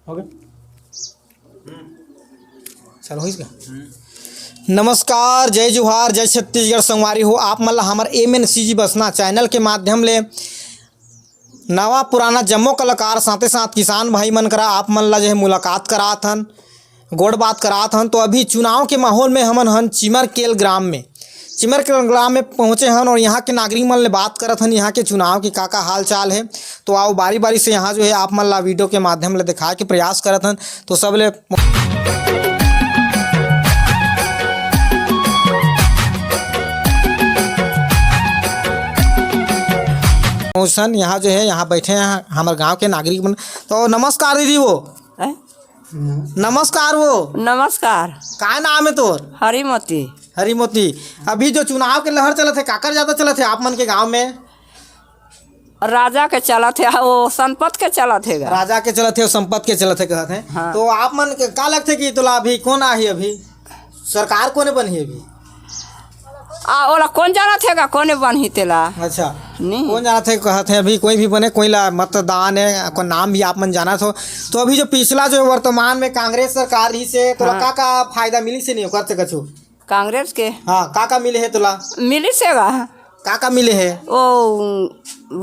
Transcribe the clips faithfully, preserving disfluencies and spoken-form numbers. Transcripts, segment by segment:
हो गया? चलो, होइस का? नमस्कार, जय जोहार, जय छत्तीसगढ़ संगवारी हो। आप मन ला हमर एम एन सी जी बसना चैनल के माध्यम ले नवा पुराना जम्मो कलाकार, साथे साथ किसान भाई मन करा आप मन ला जो है मुलाकात करात हन, गोठ बात करात हन। तो अभी चुनाव के माहौल में हमन हन चिमरकेल ग्राम में, चिमरकेल ग्राम में पहुँचे हन और यहाँ के नागरिक मन ले बात करत हन, यहाँ के चुनाव के का का हाल चाल है। तो आओ, बारी बारी से यहाँ जो है आप मन ला वीडियो के माध्यम ले दिखाए के प्रयास करत हन। तो सब ले मौसन यहाँ जो है, यहाँ बैठे हैं हमर गांव के नागरिक मन। तो नमस्कार दीदी वो। हैं? नमस्कार वो। नमस्कार। का नाम है तोर? हरिमती। हरिमती। अभी जो चुनाव के लहर चलत है, काकर ज्यादा चलत है आप मन के गांव में? राजा के चलत है, वो संपत के चलत है गा। राजा के चलत है, संपत के चलत है कहत है। हाँ। तो आप मन के का लगथे कि तोला अभी कौन आही, अभी सरकार कोने बनही अभी? आ, ओला कौन जानत है गा, कोने बनही तेला? अच्छा, नहीं। कौन जानत है कहत है, अभी कोई भी बने, कोई ला मतदान है, कोई नाम भी आप मन जानत हो। तो अभी जो पिछला जो वर्तमान में कांग्रेस सरकार रही से, तोला हाँ। का का फायदा मिली से नहीं ओकर से कछु? कांग्रेस के? हाँ, का का मिले है तोला? मिली से गा। का का मिले है? ओ,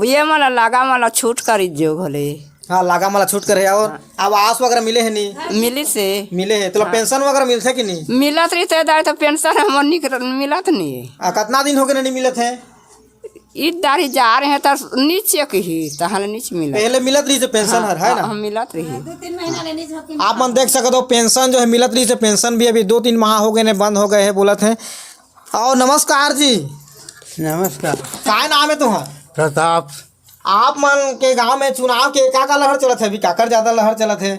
ये मन ला लागा मन ला छूट करी जो घले। हाँ, लागा मन ला छूट करे और हाँ। आवास वगैरह मिले है नहीं? मिली से। मिले है। तोला हाँ। पेंशन वगैरह मिलथे कि नहीं? मिलत रहिथे दाई, तो पेंशन हमर निक मिलत नहीं। आ, कितना दिन हो गए नहीं मिलत है? ईद दारी जा रहे हैं, तर नीचे की ही, तहन नीचे मिलत। पहले मिलत रही से पेंशन हाँ, हर, है ना? हाँ, मिलत रही। आप मन देख सकते हो, पेंशन जो है मिलत रही से, पेंशन भी अभी दो तीन माह हो गए ने, बंद हो गए हैं, बोलत है। और नमस्कार जी। नमस्कार। काय नाम है तुम्हारा? प्रताप। आप मन के गांव में चुनाव के का का लहर चलत है अभी, काकर ज्यादा लहर चलत है?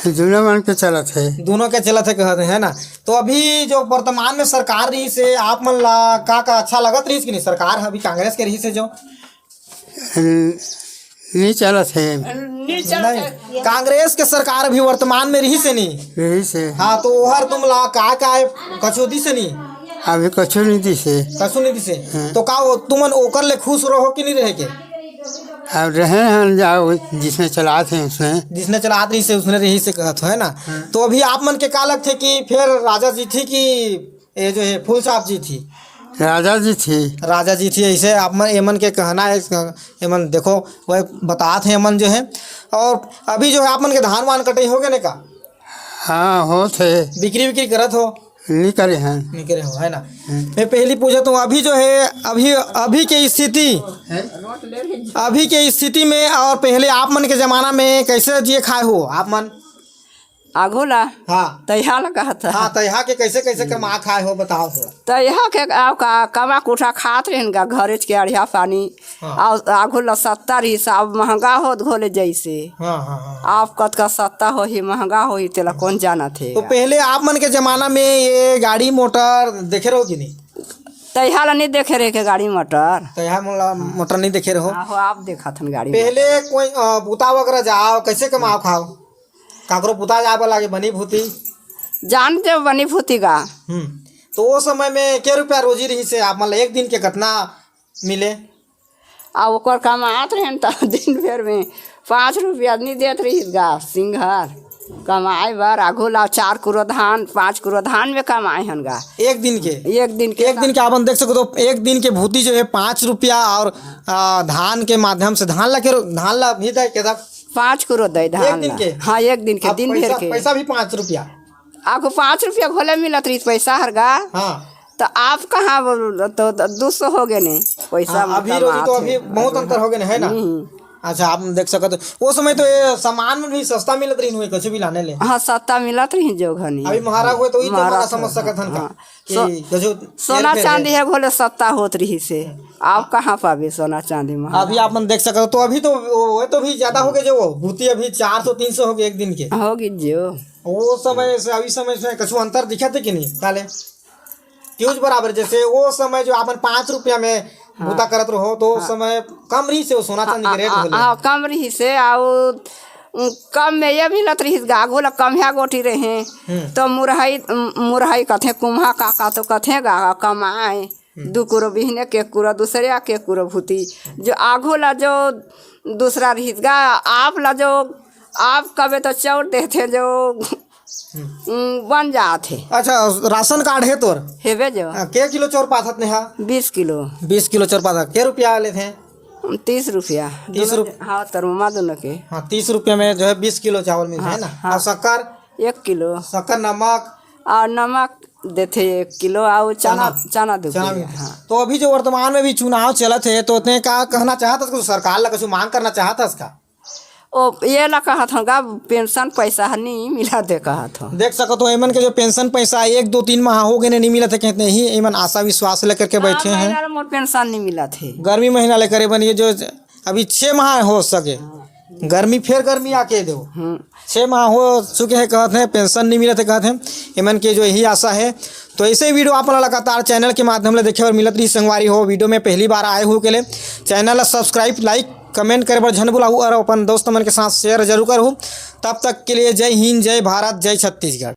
दोनों मन के चलत है। दोनों के चलत है कहत है, है ना? तो अभी जो वर्तमान में सरकार रही से आप मन ला का का अच्छा लगत रही कि नहीं? सरकार अभी कांग्रेस के रही से जो नहीं चलत है। नहीं, कांग्रेस के सरकार अभी वर्तमान में रही से नहीं? रही से। हाँ, तो ओहर तुम ला का का कछु दी से नहीं? अभी कछु नहीं दी से। कछु नहीं दी से। हाँ। तो का वो तुमन ओकर ले खुश रहो कि नहीं रहे के? अब रहे हैं, जाओ, जिसने चलात है उसने। जिसने चलात रही से उसने रही से कहत हो, है ना? हाँ। तो अभी आप मन के का लगथे कि फिर राजा जीतही कि ये जो है फूल साहब जीतही? राजा जीतही। राजा जीतही, ऐसे आप मन, एमन के कहना है, एमन देखो, वह बतात है एमन जो है। और अभी जो है आप मन के धान वान कटाई हो गए ने का? हाँ, होत है। बिक्री विक्री करत हो? नहीं करे हैं। नहीं करे हो, है ना? हम्म। मैं पहली पूछत हूँ, अभी जो है, अभी, अभी के स्थिति, हैं? अभी के स्थिति में और पहले आप मन के जमाना में कैसे जिए खाए हो आप मन? आघू ला? हाँ। तैहा ला कहत है। हाँ, तैहा के कैसे, कैसे कमा खाए हो, बताओ थोड़ा। तैहा के आओ का, कमा कुठा खात रहन गा, घरेच के अढ़िया पानी। हाँ। अउ आघू ल सत्ता रहिस, अब महंगा होत घोले जइसे। हाँ, हाँ, हाँ। अब कतका सत्ता होही, महंगा होही, तेला कोन जानत हे। तो पहले आप मन के जमाना में ये गाड़ी मोटर देखे रहो कि नहीं? तैहा ला नहीं देखे रहे के गाड़ी मोटर। तैहा मोला मोटर नहीं देखे रहो। आहो, आप देखत हन गाड़ी पहले मोटर। कोई, अ, बूता वगैरह जाओ, कैसे कमाओ खाओ? काकरो बूता जाए बर लागे, बनी भूती। जान दे बनी भूती गा। हम्म। तो वो समय में के रुपया रोजी रहिस हे आप मन ला? एक दिन के कतना मिले? आ ओकर कमात रहेन त दिन भर में पाँच रुपया नी देत रहिस गा सिंघर कमाए बर। आघू ला चार कुरो धान, पाँच कुरो धान में कमाए हन गा। एक दिन के? एक दिन के। एक दिन के आप मन देख सकत हो, एक दिन के भूती जो है पाँच रुपया और, आ, धान के माध्यम से धान ला के, धान ला भी दे के तब पाँच कुरो दे धान एक दिन ला। के? हाँ, एक दिन के, अब दिन भर पैसा, के। पैसा भी पाँच रुपया? आघू पाँच रुपया घोले मिलत रहिस पैसा हर गा। हाँ। त आप कहाँ बोल-, तो, तो दो सौ हो गए ने पैसा हाँ, में अभी रोजी कमात तो हे। अभी बहुत अंतर हो गए ने, है ना? हम्म। अच्छा, आप देख सकत हो, वो समय तो ये सामान में भी सस्ता मिलत रही हुए, कुछ भी लाने ले। हाँ, सस्ता मिलत रही जो घनी। अभी महाराज हुए तो ई तो महाराज हमारा समझ सकत हन का हाँ। कि सो-, गजो सोना तेल पे चांदी है। है घोले सस्ता होत रहिस हे। आप कहाँ पाबे सोना चांदी महाराज? अभी आप मन देख सकत हो, तो अभी तो वो, वो तो भी ज्यादा हो गए जो वो भूती अभी चार सौ तीन सौ हो गए एक दिन के। हो गए जो। वो समय से अभी समय से कछु अंतर दिखत हे कि नहीं? काले? क्यों बराबर, जैसे वो समय जो आपन पाँच रुपया में हाँ। बूता करत रहो, तो उस हाँ। समय कम रहिस हे वो सोना चांदी के हाँ, रेट हाँ, बोले। हाँ, कम रहिस हे, आ वो, उम, कम में ये मिलत रहिस गा, आघू ला कम्ह्या गोटी रहे, हम्म। तो मुरहई, उम, मुरहई कथे, कुम्हा काका तो कथे गा, कमाए, हम्म। दू कुरो बिहने के कुरो, दूसरे के कुरो भूती, जो आघू ला जो दूसरा रहिस गा, आप ला जो आप कबे तो चाउर देथे जो, हम्म, बन जात हे। अच्छा, राशन कार्ड हे तोर? हेबे जो। हाँ, के किलो चाउर पाथस नेहा? बीस किलो। बीस किलो चाउर पाथस। के रुपया लेथे? तीस रुपया। तीस दोनों रुप- के, हाँ, तोर ममा दोनों के। हाँ, तीस रुपया में जो है बीस किलो चावल मिलथे, हाँ, है ना? हाँ। और शक्कर? एक किलो। शक्कर, नमक? और नमक देथे एक किलो, और चना, चना। चना दो चना किलो, मिलथे। हाँ। तो अभी जो वर्तमान में भी चुनाव चलत हे, तो तें का कहना चाहत हस, कुछ सरकार ला कुछ मांग करना चाहत हस का? ओ, ये ला कहत हूँ गा, पेंशन पैसा ह नहीं मिलत हे कहत हूँ। देख सकत हो, एमन के जो पेंशन पैसा एक, दो, तीन माह हो गए ने, नहीं मिलत हे, कहते ही एमन आशा विश्वास लेकर के बैठे हैं। मोर पेंशन नहीं मिलत हे। गर्मी महीना लेकर एमन ये जो अभी छः माह हो सके, गर्मी, फेर गर्मी आके दो। हम्म। छः माह हो चुके हैं कहत हैं, पेंशन नहीं मिलत हे कहत हैं। एमन के जो यही आशा है। तो ऐसे video आप मन लगातार channel के माध्यम ले देखे बर मिलत रही संगवारी हो। Video में पहली बार आए हो के लिए channel ला subscribe, like, comment करे बर झन भुलाहू और अपन दोस्त मन के साथ share जरूर करहू। तब तक के लिए जय हिंद, जय भारत, जय छत्तीसगढ़।